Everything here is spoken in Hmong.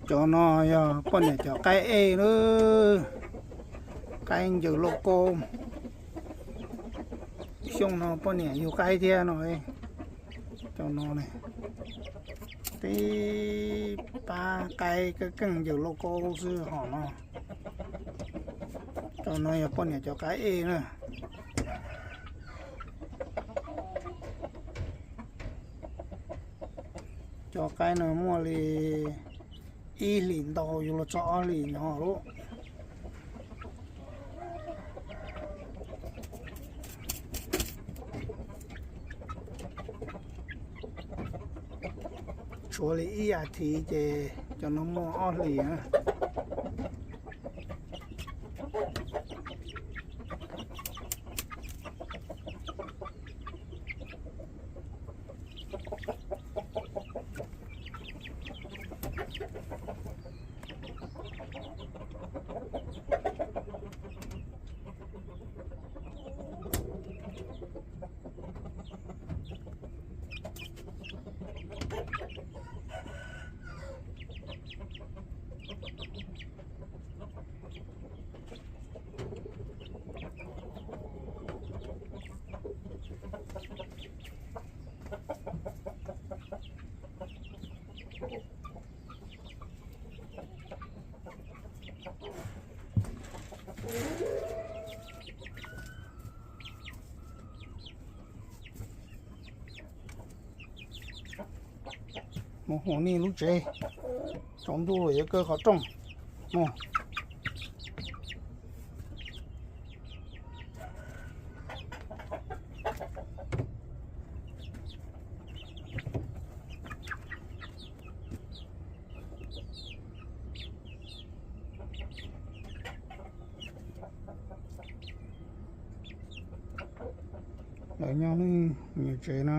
Cov no yog poj niam cov qaib ej lawm, qaib ncaws lauj kaub. Xyoo no poj niam yug qaib thiab no. Cov no ne, tib pab qaib keej keej ncaws lauj kaub xwb hom no. Cov no yog poj niam cov qaib ej na. Cov qaib no muaj li ib hlis ntau yuav luag txog ob hlis no lawm. Tshuav li ib as thiv ces cov no muaj ob hlis na. Mus hu nej lub tsev, tsaus ntuj lawm yuav kaw qhov rooj mus. Lawv nyob lub nyuag tsev no.